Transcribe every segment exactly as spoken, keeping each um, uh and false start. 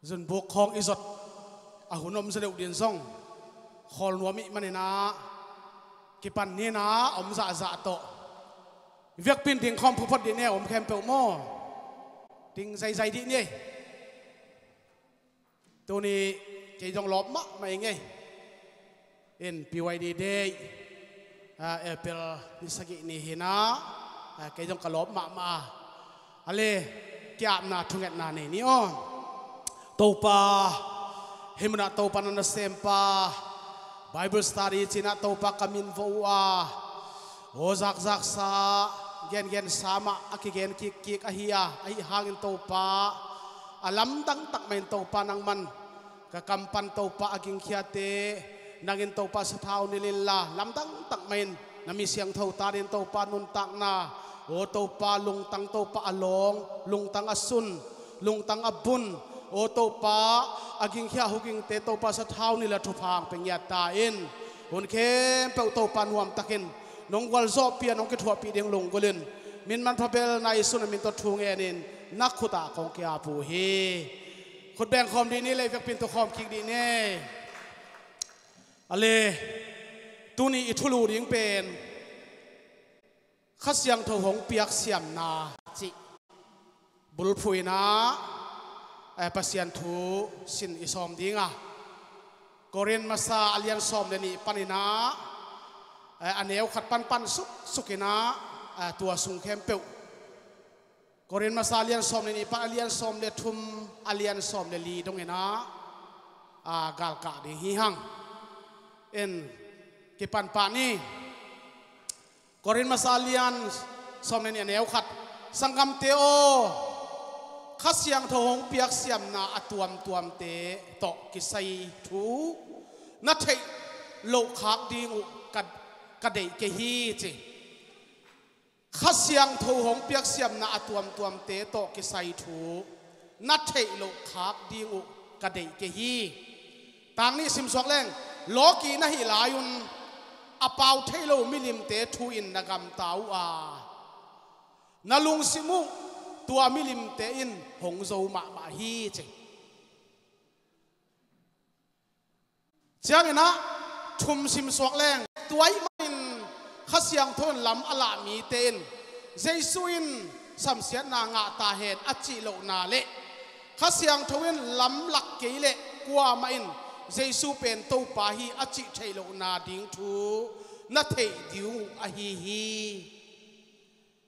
Zunbuk khawng i zot a hun om zaw deuh din zong khawl nuam ih maninah kipan nina om zahzah tawh viakpin ding khawm phuphot dih ni ei, om khempeuh maw? Ding zaizai dih ni ei. Tuni kei zong lawp mahmah ing ei. In P Y D Day, ah, April ni sagih ni hinah, ah, kei zong ka lawp mahmah a. Ale, ki-apna thungetna nei ni aw. Topa, hih munah Topa na nasempa Bible study cinah Topa ka min vo uh a, aw zakzaksa, gengensa mah a kigen kikkik ahi a, ahi hangin Topa, a lamdang takmah in Topa nangman ka kam pan Topa a gingkhiate nangin Topa sathau nilh inla, lamdang takmah in na mi siangtho tanin Topa nuntakna, aw Topa lungtang Topa a lawng, lungtang a sun, lungtang a bun, aw Topa a gingkhia hugingte Topa sathau nilh a thupha hong pia ngiat ta in. Hun khempeuh Topa nuamtakin nong gualzawhpih a nong kithuahpih ding lunggulhin min manpha belna Jesu na min tawh thu ngenin na khutah kong ki-ap uh hi. Khut beng khawm dih ni ei, viakpin tu khawm kik dih ni ei. Ale, tuni i thulu ding pen Kha Siangtho hong piak siamna cih bulphuh inah, eh, Pasian thu sin i sawm ding a, Korin masa a lian sawm le nih paninah, eh, a neu khat panpan suksuk inah, eh, tua sung khempeuh Korin masa a lian sawm le nih pan a lian sawm le thum, a lian sawm le li donginah, ah, galkah ding hi hang. In kipan pah ni. Korin masa a lian sawm le nih a neu khat. Sanggamte aw, Kha Siangtho hong piak siamna a tuamtuamte tawh kisai thu na theih loh khak ding uh ka, ka deih kei hi, ci. Kha Siangtho hong piak siamna a tuamtuamte tawh kisai thu na theih loh khak ding uh ka deih kei hi. Tang nih simsuak leng, lawki na hih lai-un a pau thei lo milimte thu in na gamta uh a, na lungsim uh tua milimte in hong zo mahmah hi, ci. Cianginah thum simsuak leng, tua ahih manin Kha Siangtho in lam a lah mite in Jesu in samsiatna ngah ta hen a cih lohna le Kha Siangtho in lam lak kei leh kuamah in Jesu pen Topa hi a cih theih lohna ding thu na theih ding uh ahi hi.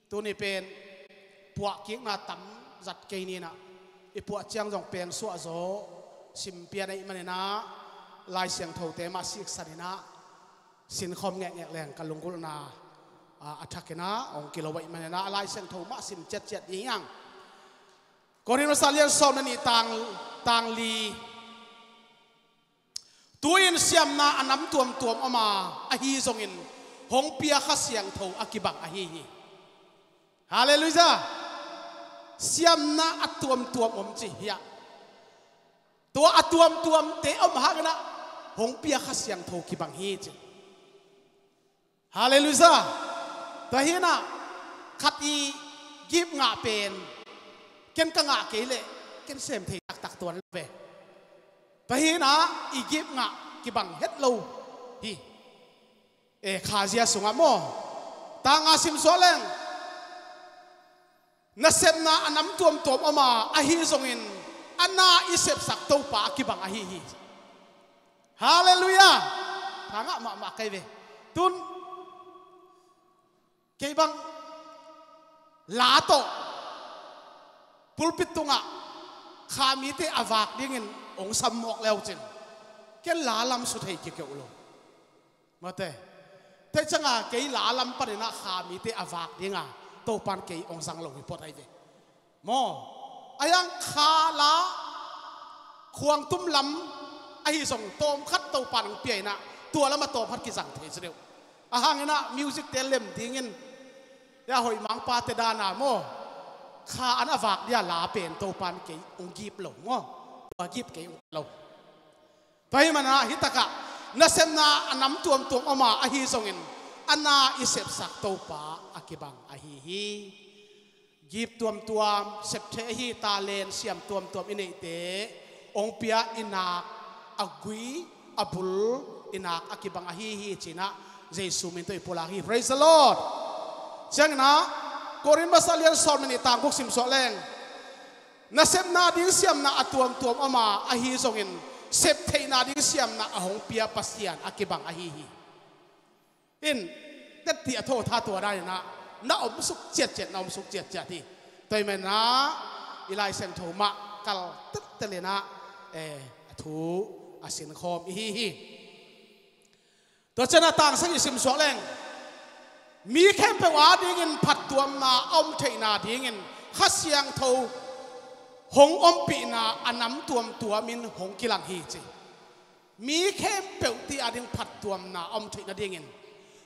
Tuni pen puahkikna tam zat kei ninah, i puah ciang zong pengsuah zaw simpia na hih maninah, Lai Siangthote mah siksaninah sinkhawm ngekngek leng ka lunggulhna, a, a thakinah hong kilo ahih maninah, a Lai Siangtho mah sim ciatciat ding hi hang. Korin masa lian sawm le nih tang, tang li. Tu-in siamna a nam tuamtuam om a, ahi zongin hong pia Kha Siangtho a kibang ahi hi. Halleluiah. Siamna a tuamtuam om ci hiah. Tua a tuamtuamte om hanginah hong pia Kha Siangtho kibang hi ci. Halleluiah. Tua hinah khat i gift ngah pen ken ka ngah kei leh ken sem thei taktak tuan lo ve. Tua hinah i gift ngah kibang het lo hi. E, khazia sungah maw? Tanga simsuah leng. Nasepna a nam tuamtuam om a, ahi zongin a na i sepsak Topa a kibang ahi hi. Halleluiah. Thangah mahmah kai ve. Tun kei bang la tawh pulpit tungah kha mite a vak dingin hong sam mawk leucin ken la lam su thei kikeuh lo. Mate. Tua cianga kei la lam paninah kha mite a vak dinga Topan kei hong zang lo hi phot ahi ve. Maw. A hiang kha la khuangtum lam ahi zong tawmkhat Topan hong pia inah tua lamah tawmkhat kizang thei si deuh. A hanginah music te lem dingin, ya, hoih mangpate dana maw, kha an a vak dia la pen Topan kei hong gift lo maw. Tua gift kei hong lo. Tua hih manah hih takah nasepna a nam tuamtuam om a, ahi zongin a na i sepsak Topa a kibang ahi hi. Gift tuamtuam, sep thei ahi talent siam tuamtuam i neihte hong pia i nak a gui a bul i nak a kibang ahi hi cinah Jesu min tawh i pulak hi. Praise the Lord. Cianginah Korin masa lian sawm le nih tang guk simsuah leng, nasepna ding siamna a tuamtuam om a, ahi zongin septheihna ding siamna a hong pia Pasian a kibang ahi hi. In, tetti a tho tha tua daninah na omsuk ciatciat, na omsuk ciatciat hi. Tua hi menah i Lai Siangtho mah kal teltelinah, eh, a thu a sinkhawm ihi hi. Tua cianah tang sagih simsuak leng, mi khempeuh adingin phattuamna a om theihna dingin Kha Siangtho hong ompihna a nam tuamtuamin hong kilang hi ci. Mi khempeuh ti ading phattuamna a om theih nadingin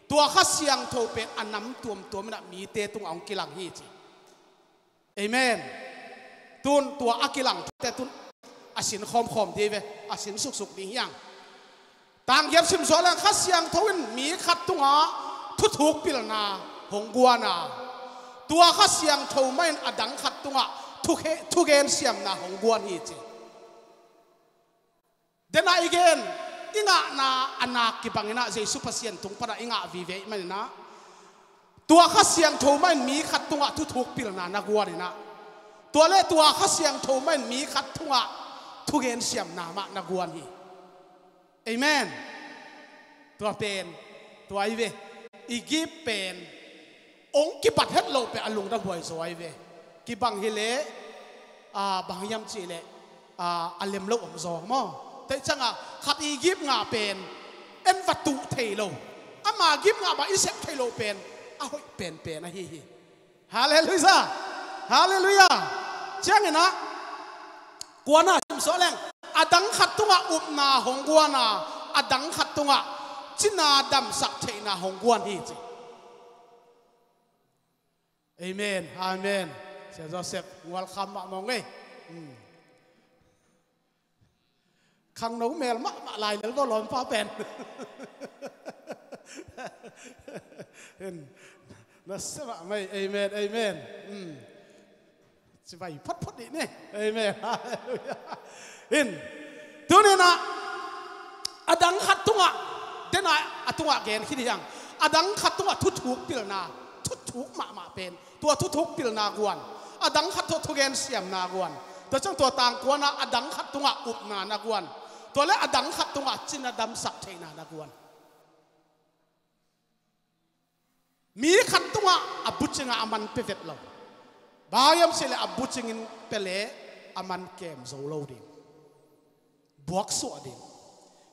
tua Kha Siangtho pen a nam tuamtuaminah mite tungah hong kilang hi ci. Amen. Tun tua a kilang te tun a sin khawmkhawm dih ve, a sin suksuk dih hiang. Tang giat simsuak leng Kha Siangtho in mi khat tungah thuthuk pilna hong guana, tua Kha Siangtho mahin a dang khat tungah thukhe-, thugen siamna hong guan hi ci. Denah i gen, i ngahna a nak kibanginah Jesu Pasian tung panah i ngah vive i maninah tua Kha Siangtho mahin mi khat tungah thuthuk pilna na guaninah tua le tua Kha Siangtho mahin mi khat tungah thugen siamna mah na guan hi. Amen. Tua pen tua i ve, i gip pen hong kibat het loh pen a lungdam huai zaw i ve. Kibang hileh, a, bang hiam cihleh, a, a lem lo om zaw maw? Tua hi ciangah khat i gip ngah pen en va tuh thei lo, ama gip ngah bang i sep thei loh pen a hoih penpen ahi hi. Halleluiah. Halleluiah. Cianginah kuana simsuak leng, a dang khat tungah upna hong guana, a dang khat tungah cina damsak theihna hong guan hi ci. Amen. Amen. Sia Joseph, welcome mahmah ung ei. Hmm. Khangno mel mahmah lai lel vo lawmpa pen. Hin, na sia mahmah ei. Amen. Amen. Hmm. Civai photphot dih ni. Amen. Halleluiah. Hin. Tuninah a dang khat tungah, denah a tungah gen khit hiang. A dang khat tungah thuthuk pilna, thuthuk mahmah pen, tua thuthuk pilna guan. A dang khat tungah thugen siamna guan. Tua ciang tua tang kuanah a dang khat tungah upna na guan. Tua le a dang khat tungah cina damsak theihna na guan. Mi khat tungah a bucingah a man pia vet lo. Bang hiam cihleh a bucingin pia leh a man kem zo lo ding, buaksuah ding.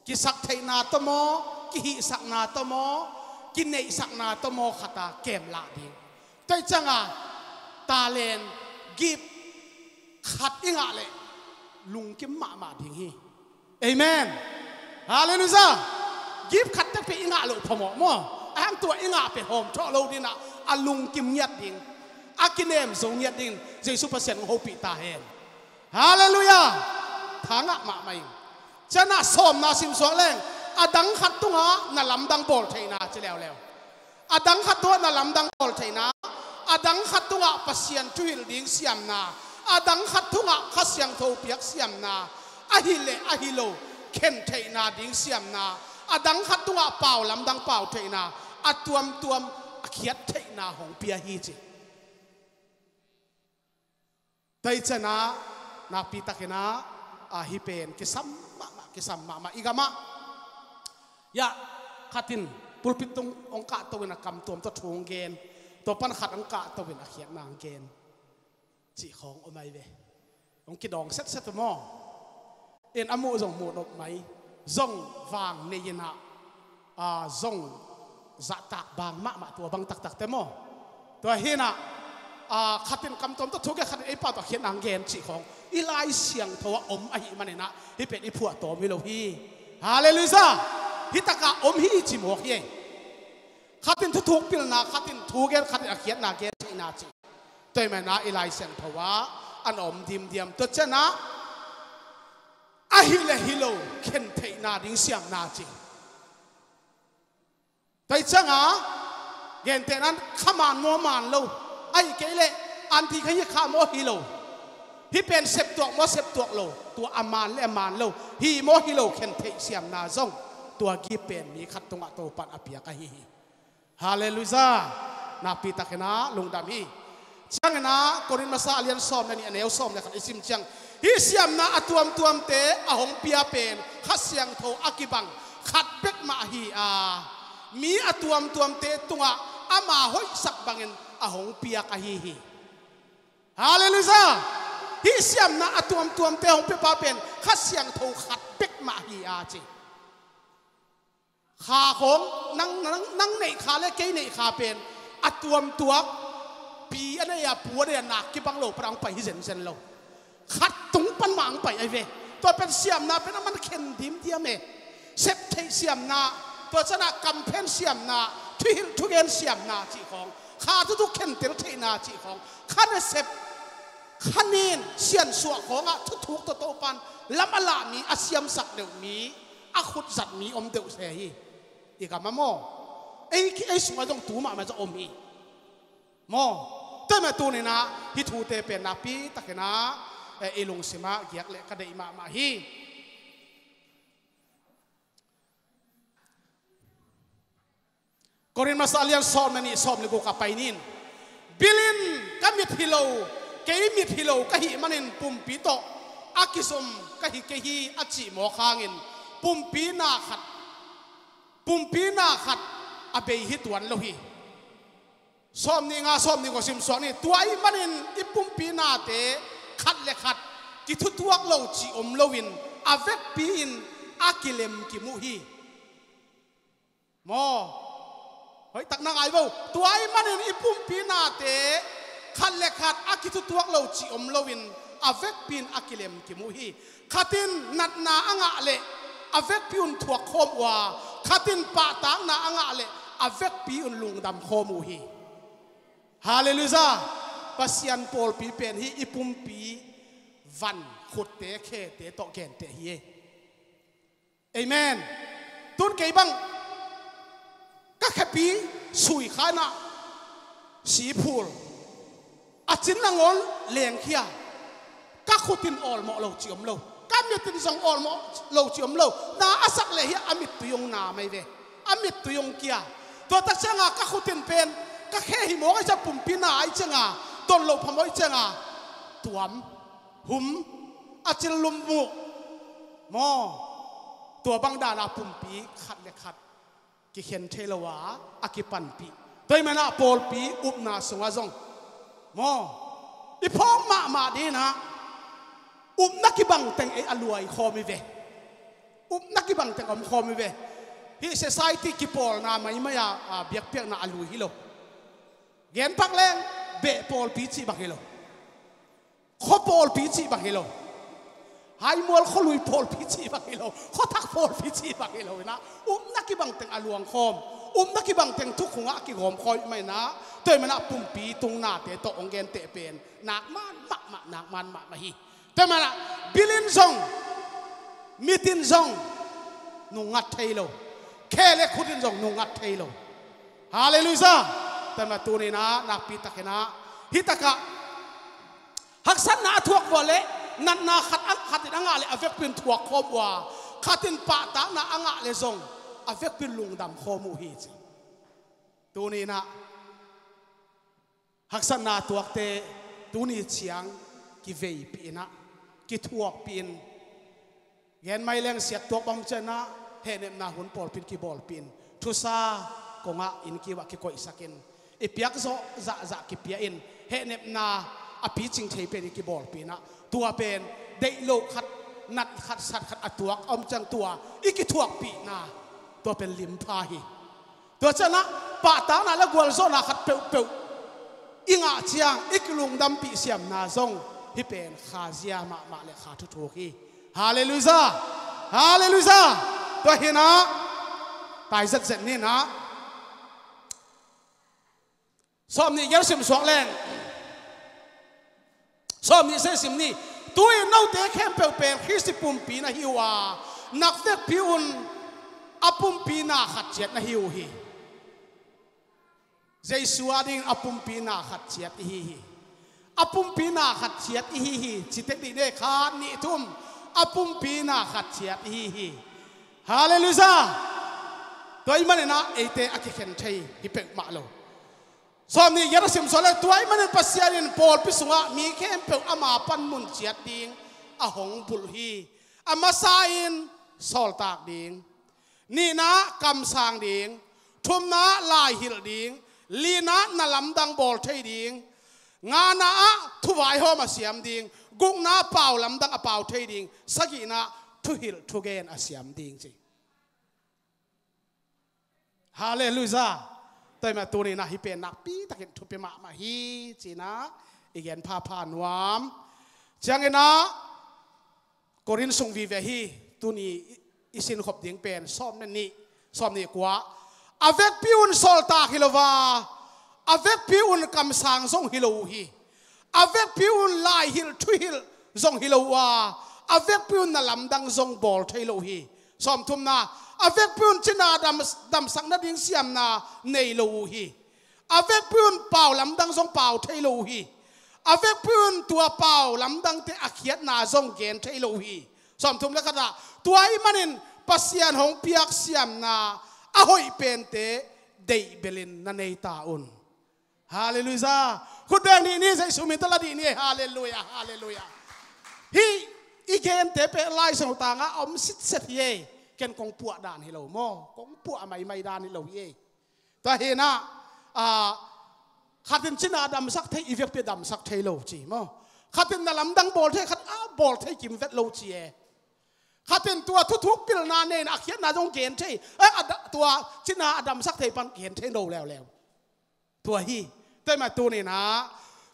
Kisaktheihna tawh maw, kihihsakna tawh maw, kineihsakna tawh maw khatah kem lah ding. Tua hi ciangah talent, gift khat i ngah leh lungkim mahmah ding hi. Amen. Halleluiah. Gift khat tekpi i ngah loh phamawh maw? A hang tua i ngah pen hawm thawh lo dinah a lungkim ngiat ding, a kinem zo ngiat ding Jesu Pasian hong hopih ta hen. Halleluiah. Thangah mahmah in. Cianah sawmna simsuak leng, a dang khat tungah na lamdang bawl theihna ci leuleu. A dang khat tungah na lamdang bawl theihna, a dang khat tungah Pasian thuhilh ding siamna, a dang khat tungah Kha Siangtho piak siamna, ahi le ahi lo khen theihna ding siamna, a dang khat tungah pau lamdang pau theihna, a tuamtuam a khiat theihna hong pia hi ci. Tua hi cianah nakpitakinah, a, hih pen kisam mahmah, kisam mahmah i gamah. Yah, khatin pulpit tung hong kahto in a kamtuam tawh thu hong gen, tua pan khat hong kahto in a khiatna hong gen cih khawng om ahi ve. Hong kidawng setset uh maw? In a muh zong muh nop mai, zong vang nei inah, a, zong zahtak bang mahmah tua bang taktakte maw? Tua hinah, a, khatin kamtuam tawh thugen, khatin ei pau tawh khiatna hong gen cih khawng i Lai Siangtho ah om ahih maninah hih pen i phuahtawm hi lo hi. Halleluiah. Hih takah om hi ci mawk hi ei. Khatin thuthuk pilna, khatin thugen, khatin a khiatna gen theihna cih. Tua hi maninah i Lai Siangtho ah an om dimdiam. Tua cianah ahi le hi lo khen theihna ding siamna ci. Tua hi ciangah gentehna in kha man maw man lo, ahih kei leh anti kha hi kha maw hi lo, hih pen septuak maw septuak lo, tua a man le a man lo, hi maw hi lo khen theih siamna zong tua gift pen mi khat tungah Topan a piak ahi hi. Halleluiah. Nakpi takin ah lungdam hi. Ciangin ah Korin masa a lian sawm le nih, a neu sawm le khat i sim ciang, hih siamna a tuamtuamte a hong pia pen Kha Siangtho a kibang khat bek mah hi a, mi a tuamtuamte tungah ama hoihsak bangin a hong piak ahi hi. Halleluiah. Hih siamna a tuamtuamte hong piapa pen Kha Siangtho khat bek mah hi a ci. Kha khawng nang, nang, nang neih kha le kei neih kha pen a tuamtuak pi a nei a, pu a nei a, nak kibang lo pan a hong pai hi zenzen lo. Khat tung pan mah hong pai ahi ve. Tua pen siamna pen a man khen dimdiam e. Sep theih siamna, tua ciangah kamphen siamna, thuhilh thugen siamna cih khawng, kha thuthuk khentel theihna cih khawng, kha nasep, kha nin siansuah khawngah thuthuk tawh Topan lam a lah mi, a siamsak deuh mi, a khutzat mi om deuh se hi. I gam ah maw, ei, ei sungah zong tu mahmah zong om hi. Maw, tua mah tuni-in ah hih thute pen nakpi takin ah, eh, i lungsim ah giak leh ka deih mahmah hi. Korin masa a lian sawm le nih, sawm le guk ah pai ni. Bil in, ka mit hi lo, kei mit hi lo ka hih manin pumpi tawh a kizom ka hi kei hi a cih mawk hangin pumpi na khat, pumpi na khat a bei hi tuan lo hi. Sawm nih nga, sawm nih guk sim suak ni. Tua ahih manin i pumpi nate khat le khat kithutuak lo cih om loin a vekpi-in a kilemkim uh hi. Maw, hoih tak na ngai vo. Tua ahih manin i pumpi nate khat le khat a kithutuak lo cih om loin a vekpi-in a kilemkim uh hi. Khat in natna a ngah leh a vekpi-un thuak khawm uh a, khat in pahtakna a ngah leh a vekpi-un lungdam khawm uh hi. Halleluiah. Pasian pawlpi pen hih i pumpi van, khutte, khete tawh genteh hi e. Amen. Tun kei bang ka khepi sui kha in ah, si phul, a cin nangawn lengkhia, ka khut in awlmawh lo cih om lo, ka mit in zong awlmawh lo cih om lo. Na a sak leh hiah a mittui hong nam ahi ve, a mittui hong kia. Tua tak ciangah ka khut in pen ka khe hi mawk ahih ciang, pumpi na ahih ciangah, don loh phamawh ahih ciangah tuam, hum, a cil lum muh. Maw, tua bang dana pumpi khat le khat kikhen thei lo a, a kipanpih. Tua ahih manin ah pawlpi upna sungah zong, maw, i phawk mahmah dingin ah upna kibang teng ei a luai khawm hi ve. Upna kibang teng om khawm hi ve. Hih society kipawlna maimai a, a, biakpiakna a lui hi lo. Genpak leng, beh pawlpi cih bang hi lo, khua pawlpi cih bang hi lo, haimual khualui pawlpi cih bang hi lo, khuathak pawlpi cih bang hi lo in ah, upna kibang teng a luang khawm, upna kibang teng thukhun ah a kigawm khawm ahih manin ah, tua ahih manin ah pumpi tung nate tawh hong genteh pen nak man mahmah, nak man mahmah hi. Tua ahih manin ah bil in zong, mit in zong nungngat thei lo, khe le khut in zong nungngat thei lo. Halleluiah. Tua ahih manin ah tuni-in ah nakpi takin ah, hih takah haksatna a thuak uh leh, natna khat, khat in a ngah leh a vekpi-in thuak khawm uh a, khat in pahtakna a ngah leh zong a vekpi-in lungdam khawm uh hi ci. Tuni-in ah haksatna a tuakte tuni ciang kiveipih in ah, kithuakpih in, gen mai leng siat tuak bang ciangin ah hehnepna hun pawlpi in kibawlpih in, thusa kongah, innkiu ah kikoihsak in, i piak zawh zahzah kipia in, hehnepna a picing thei pen i kibawlpih in ah, tua pen deih loh khat, nat khat, sat khat a tuak a om ciang tua i kithuakpihna, tua pen limpha hi. Tua ciangin ah pahtakna le gualzawhna khat peuhpeuh i ngah ciang i kilungdampih siamna zong hih pen khazia mahmah le kha thuthuk hi. Halleluiah. Halleluiah. Tua hi-in ah tai zetzet ni-in ah, sawm nih gel sim suak leng, sawm nih se sim ni. Tu-in note khempeuh pen Khristi pumpi na hi uh a, nak vekpi-un a pumpi na khat ciat na hi uh hi. Jesu adingin a pumpi na khat ciat ihi hi. A pumpi na khat ciat ihi hi. Ci tek dih ni, khat, nih, thum. A pumpi na khat ciat ihi hi. Halleluiah. Tua ahih manin ah eite a kikhen thei hi peuhmah lo. Sawm nih giat a sim sawh leh, tua ahih manin Pasian in pawlpi sungah mi khempeuh ama pan mun ciat ding a hong bulh hi. A masa in sawltak ding, nihna kamsang ding, thumna laihilh ding, lina na lamdang bawl thei ding, ngana ah thuvaihawm a siam ding, gukna pau lamdang a pau thei ding, sagihna thuhilh thugen a siam ding ci. Halleluiah. Tua ahih manin tuni-in ah hih pen nakpi takin thupi mahmah hi ci-in ah i gen phapha nuam. Ciangin ah Korin sung vive hi. Tuni i, i sinkhop ding pen sawm le nih, sawm nih kua. A vekpi un sawltak hi lo a, a vekpi un kamsang zong hi lo uh hi. A vekpi un laihilh thuhilh zong hi lo uh a, a vekpi un na lamdang zong bawl thei lo uh hi. Sawm thumna, a vekpi un cina dam, damsak nading siamna nei lo uh hi. A vekpi un pau lamdang zong pau thei lo uh hi. A vekpi un tua pau lamdangte a khiatna zong gen thei lo uh hi. Sawm thum le khat ah, tua ahih manin Pasian hong piak siamna a hoih pente deih belin na nei ta un. Halleluiah. Khut beng dih ni, Jesu min tawh la dih ni. Halleluiah, halleluiah. Hih i gente pen Lai Siangtho tangah a om sitset hi ei. Ken kong puah dan hi lo maw, kong puah maimai dan hi lo hi ei. Tua hi-in ah, ah, khat in cina damsak thei, i vekpi a damsak thei lo ci maw. Khat in na lamdang bawl thei, khat a bawl thei kim vet lo ci e. Khat in tua thuthuk pilna nei-in a khiatna zong gen thei, eh, a da, tua cina a damsak thei pan gen thei lo leuleu. Tua hi. Tua ahih manin tuni-in ah,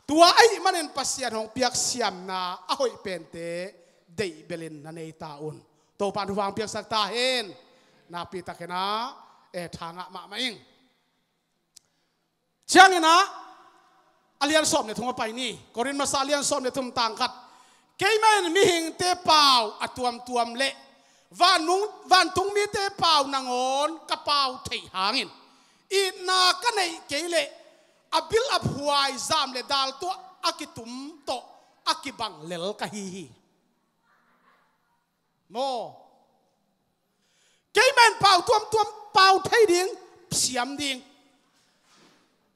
tua ahih manin Pasian hong piak siamna a hoih pente deih belin na nei ta un. Topa'n thupha hong piaksak ta hen. Nakpi takin ah, eh, tha ngah mahmah ing. Ciangin ah, a lian sawm le thum a pai ni. Korin masa a lian sawm le thum tang khat. Keimah in mihingte pau a tuamtuam le vantung, vantung mite pau nangawn ka pau theih hangin itna ka neih kei leh a bil a phuai, zam le dal tuah a kitum tawh a kibang lel ka hi hi. Maw. Keimah in pau tuamtuam pau thei ding, siam ding.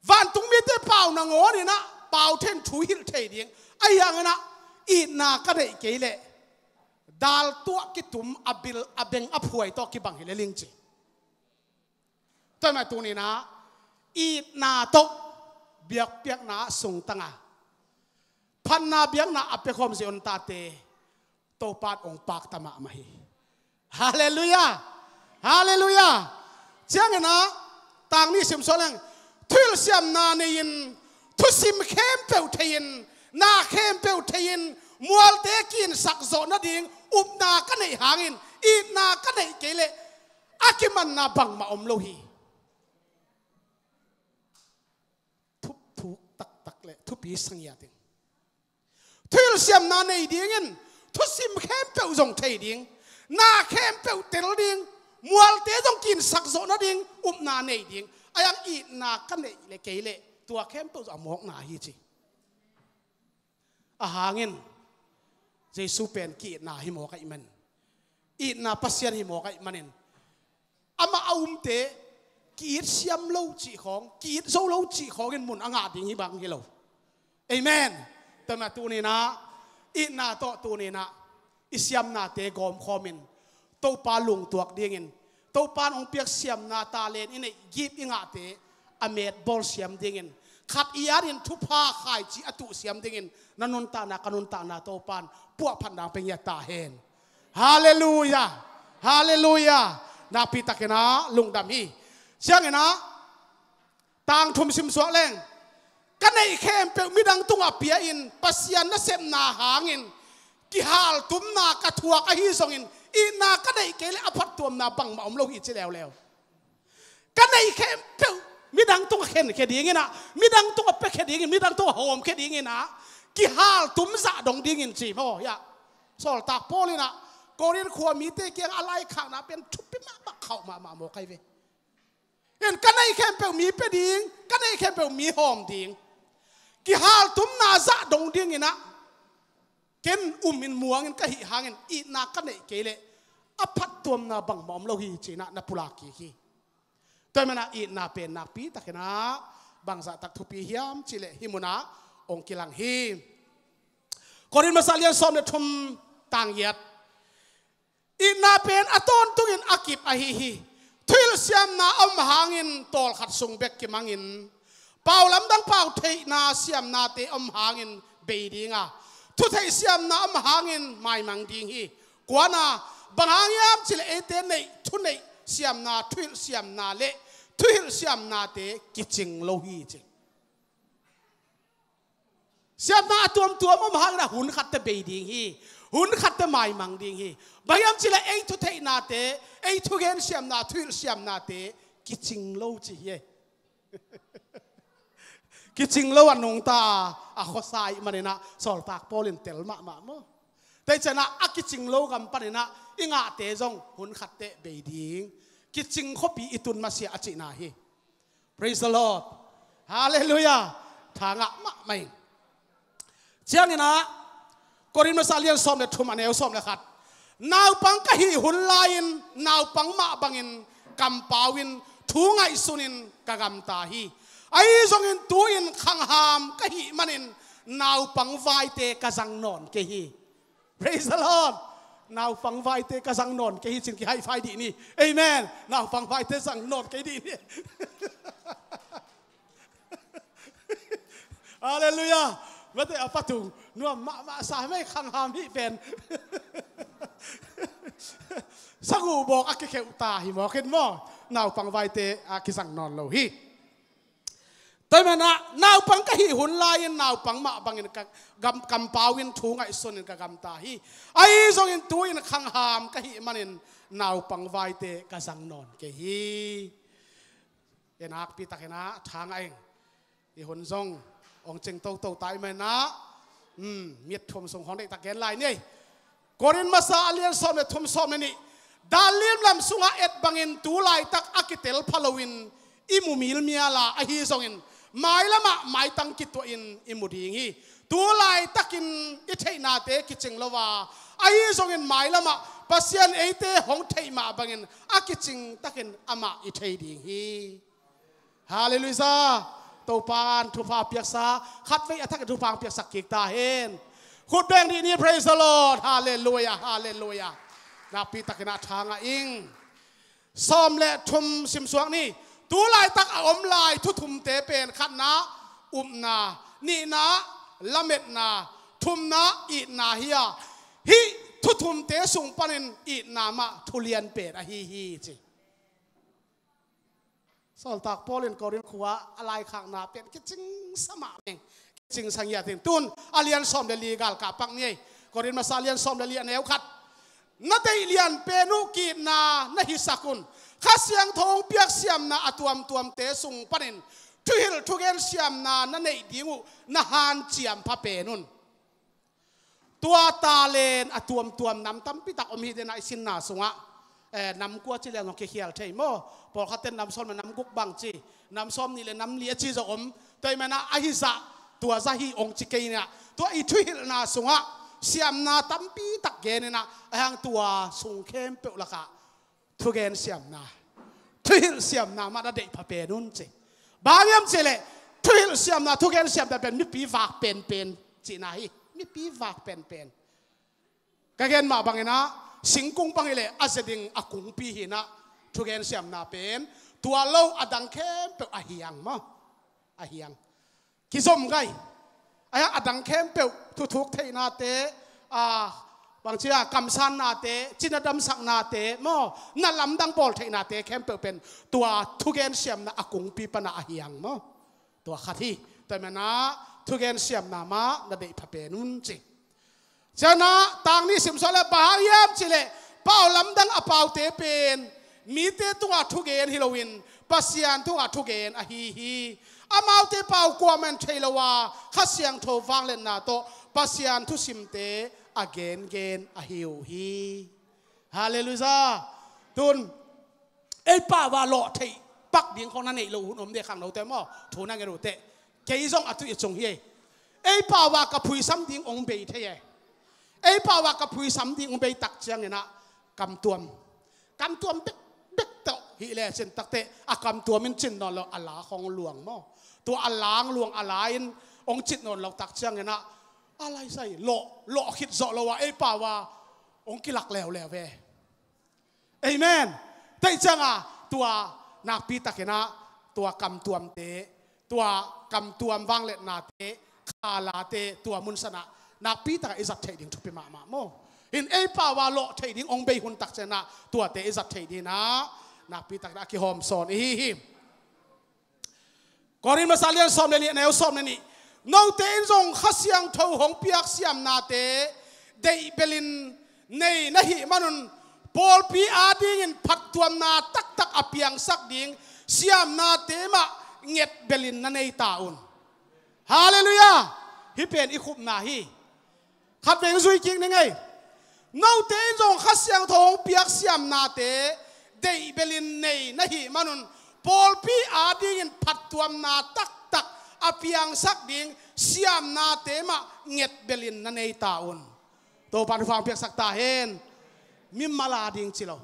Vantung mite pau nangawn in ah pau thei in thu hilh thei ding. Ahi hangin ah itna ka neih kei leh dal tuah kitum a bil a beng a phuai tawh kibang hi lel ing ci. Tua ahih manin tuni-in ah itna tawh biakpiakna sungtang a phatna biakna a pia khawm zia un tate Topa'n hong pakta mahmah hi. Halleluiah. Halleluiah. Ciangin ah tang nih sim sawh leng, thuhilh siamna nei-in thusim khempeuh thei-in, na khempeuh thei-in, mualte ki-insak zawh nading upna ka neih hangin itna ka neih kei leh a kimanna bangmah om lo hi. Thuphuk taktak le thupi sangiat in thuhilh siamna nei dingin thusim khempeuh zong thei ding, na khempeuh tel ding, mualte zong ki-insak zawh nading upna nei ding. Ahi hang itna ka neih le kei leh tua khempeuh zong a mawkna hi ci. A hangin Jesu pen ki-itna hi mawk ahih manin, itna Pasian hi mawk ahih manin, amah a umte ki-it siam lo cih khawng, ki-it zo lo cih khawngin mun a ngah ding hi bang hi lo. Amen. Tua ahih manin tuni-in ah itna tawh tuni-in ah i siamnate gawmkhawmin Topa lungtuak dingin, Topa'n hong piak siamna, talent i neih, gift i ngahte a metbawl siam dingin, khat i atin thupha khaici a tuh siam dingin na nuntakna, ka nuntakna Topa'n puahphat dang pia ngiat ta hen. Halleluiah. Halleluiah. Nakpi takin ah lungdam hi. Ciangin ah tang thum sim suak leng, ka neih khempeuh midang tungah pia-in Pasian nasepna hangin kihaltumna ka thuak ahi zongin itna ka neih kei leh a phattuamna bangmah om lo hi ci leuleu. Ka neih khempeuh midang tungah khenkhia dingin ah, midang tungah piakhia dingin, midang tungah hawmkhia dingin ah, kihaltum zah dong dingin ci maw. Hiah Sawltak Paul in ah Korin khua mite kiangah a laikhakna pen thupi mahmah, khauh mahmah mawk ahi ve. In ka neih khempeuh mi pia ding, ka neih khempeuh mi hawm ding, kihaltumna zah dong dingin ah Ken um in muang in ka hih hangin itna ka neih kei leh a phattuamna bangmah om lo hi, ci-in ah na pulak kik hi. Tua ahih manin ah itna pen nakpi takin ah bangzah tak thupi hiam cih leh hih munah hong kilang hi. Korin masa lian sawm le thum, tang giat. Itna pen a tawntungin a kip ahi hi. Thuhilh siamna om hangin tawlkhat sung bek kimangin, pau lamdang pau theihna siamnate om hangin bei ding a, thutheih siamna om hangin maimang ding hi. Kuana, bang hang hiam cih leh eite neih thuneih siamna, thuhilh siamna le thuhilh siamnate kicing lo hi, ci. Siamna a tuamtuam om hangin ah hun khat teh bei ding hi. Hun khat teh maimang ding hi. Bang hiam cih leh ei thutheihnate, ei thugen siamna, thuhilh siamnate kicing lo ci hi. Kicing lo a nungta a khuasa ahih manin ah sawltak Paul in tel mahmah maw. Tua ahih ciangin ah a kicing lo gam panin ah i ngahte zong hun khat teh bei ding, kicing khuapi i tun masiah a cihna hi. Praise the Lord. Hallelujah. Tha ngah mahmah ing. Ciangin ah, Korin masa lian sawm le thum, a neu sawm le khat. Naupang ka hih hun lai-in naupang mah bangin kampau in thu ngaihsun in ka gamta hi. Ahi zongin tu-in khangham ka hih manin naupang vaite ka zang nawn kei hi. Praise the Lord. Naupang vaite ka zang nawn kei hi ci-in kihaifai dih ni. Amen. Naupang vaite zang nawn kei dih ni. Hallelujah. Mate a patung nuam mahmah sa mei, khangham hih pen. Sagu bawk a kikheuh ta hi mawk in maw. Naupang vaite a kizang nawn lo hi. Tua ahih manin ah naupang ka hih hun lai-in naupang mah bangin ka gam, kampau in thu ngaihsun in ka gamta hi. Ahi zongin tu-in khangham ka hih manin naupang vaite ka zang nawn kei hi. I nakpi takin ah tha ngah ing. I hun zong hong cing toto ta ahih manin ah, um, mit thum sung hong deihtak gen lai ni. Korin masa a lian sawm le thum, sawm le nih. Dan lim lam sungah et bangin tu laitak a kitel pha loin i mu milmial a, ahi zongin mailamah maitang kituahin i mu ding hi. Tu laitakin i theihnate kicing lo a, ahi zongin mailamah Pasian eite hong theih mah bangin a kicing takin amah i thei ding hi. Hallelujah. Topa'n thupha piaksa, khatvei a thakin thupha piaksak kik ta hen. Khut beng dih ni, praise the Lord. Hallelujah, hallelujah. Nakpi takin ah tha ngah ing. Sawm le thum simsuak ni. Tu laitak a om lai thu thumte pen, khatna upna, nihna lametna, thumna itna hi a, hih thu thumte sung panin itna mah thu lian pen ahi hi, ci. Sawltak Paul in Korin khua a laikhakna pen kicingsa mah meng, kicingsa ngiat in. Tun a lian sawm le li galkap pak ni ei. Korin masa lian sawm le li, a neu khat. Na deih lian pen uh ki-itna na hisak un. Kha Siangtho hong piak siamna a tuamtuamte sung panin thuhilh thugen siamna na neih ding uh na hanciam pha pen un. Tua talent a tuamtuam nam tampi tak om hi den a, i sinna sungah, eh, nam kua ci leng zong kikhial thei maw. Pawlkhat ten nam sawm le nam guk bang ci, nam sawm nih le nam li a ci zong om. Tua ahih manin ah ahi zah tua zah hi hong ci kei in ah, tua i thuhilhna sungah siamna tampi tak gen in ah, ahi hang tua sung khempeuh lakah thugen siamna, thuhilh siamna mah na deih pha pen un, ci. Bang hang hiam cih leh thuhilh siamna, thugen siamna pen mipi vak penpen cihna hi. Mipi vak penpen. Ka gen mah bangin ah, singkung bang hi leh a ze ding a kungpi hi in ah, thugen siamna pen tua lo a dang khempeuh a hiang maw. A hiang. Kizom gai. Ahi hang a dang khempeuh, thuthuk theihnate, a, bangci a, kamsannate, cina damsaknate maw, na lamdang bawl theihnate khempeuh pen tua thugen siamna a kungpi pan a hiang maw. Tua khat hi. Tua ahih manin ah thugen siamna mah na deih pha pen un, ci. Ciangin ah tang nih simsuak leh, bang hang hiam cih leh pau lamdang a paute pen mite tungah thugen hi loin Pasian tungah thugen ahi hi. Amaute pau kuamah in thei lo a, Kha Siangtho vangliatna tawh Pasian thusimte a gengen ahi uh hi. Hallelujah. Tun ei pau a lawh theih pak ding khawng na neih loh hun om de, khangnote maw, thu na nget uh teh. Kei zong a tui a cung hi ei. Ei pau a ka phuisam ding hong bei thei ei. Ei pau a ka phuisam ding hong bei tak ciangin ah kamtuam, kamtuam bekbek tawh hih lecin takteh a kamtuam in cin nawn lo, a la khong luang maw? Tua a la hong luang, a la in hong cin nawn lo tak ciangin ah a laisai lawh, lawh khit zawh lo a ei pau a hong kilak leuleu ve. Amen. Tua ciangin tua nakpi takin ah tua kamtuamte, tua kamtuam vangliatnate, khalate tua mun sanah nakpi takah i zat theih ding thupi mahmah maw? In ei pau a lawh theih ding hong bei hun tak ciangin ah tuate i zat theih dingin ah nakpi takin ah a kihawm sawn i hi hi. Korin masa lian sawm le nih, a neu sawm le nih. Note in zong Kha Siangtho hong piak siamnate deih belin nei na hih manun pawlpi adingin phattuamna taktak a piangsak ding siamnate mah nget belin na nei ta un. Halleluiah. Hih pen i khupna hi. Khatvei zui kik ning ei. Note in zong Kha Siangtho hong piak siamnate deih belin nei na hih manun pawlpi adingin phattuamna taktak a piangsak ding siamnate mah nget belin na nei ta un. Topa in thupha hong piaksak ta hen. Mimal ading ci lo,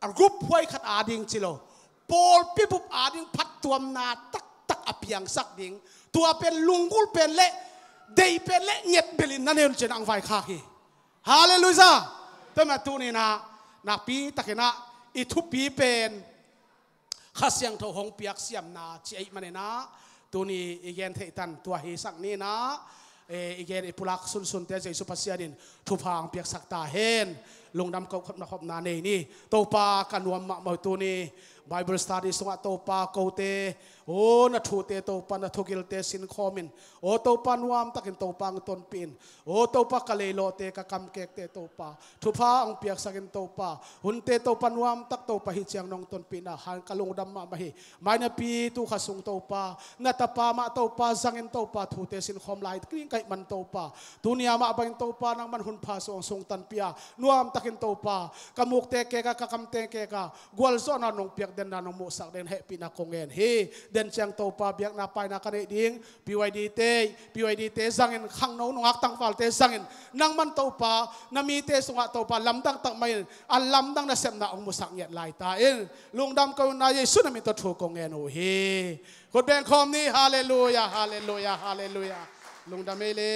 a group huai khat ading ci lo, pawlpi bup ading phattuamna taktak a piangsak ding, tua pen lunggulh pen le deih pen le nget belin na nei un ci-in ah hong vaikhak hi. Halleluiah. Tua mah tuni-in ah nakpi takin ah i thupi pen Kha Siangtho hong piak siamna ci ahih manin ah tuni i gen theih tan tua hi sak ni-in ah, eh, i gen i pulak sunsunte Jesu Pasian in thupha hong piaksak ta hen. Lungdam ko khopna khopna nei ni. Topa ka nuam mahmah uh tuni Bible study sungah Topa kote, aw na thute Topa na thugilte sinkhawm in, aw Topa nuamtakin Topa hong tonpih in, aw Topa ka leilawhte ka kamkekte Topa thupha hong piaksak in Topa, hunte Topa nuamtak Topa hih ciang nong tonpihna hang ka lungdam mahmah hi. Mainapi tu kha sung Topa na tapa mah Topa zangin Topa thute sinkhawm lai ding ka hih man Topa, tuni-a mah bangin Topa nangman hun pha sung hong sungtanpih a nuamtakin Topa ka mukte keka ka kamte keka gualzawhna nong piak denna nong muhsak den hehpihna kong ngen hi. Den ciang Topa biakna paina ka neih ding P Y D te, P Y D te zangin, khangno nungak tangvalte zangin, nangman Topa na mite sungah Topa lamdang tak mah in a lamdang nasepna hong musak ngiat lai ta in. Lungdam ko na Jesu na min tawh thu kong ngen uh hi. Khut beng khawm ni. Halleluiah, halleluiah, halleluiah. Lungdam ei le.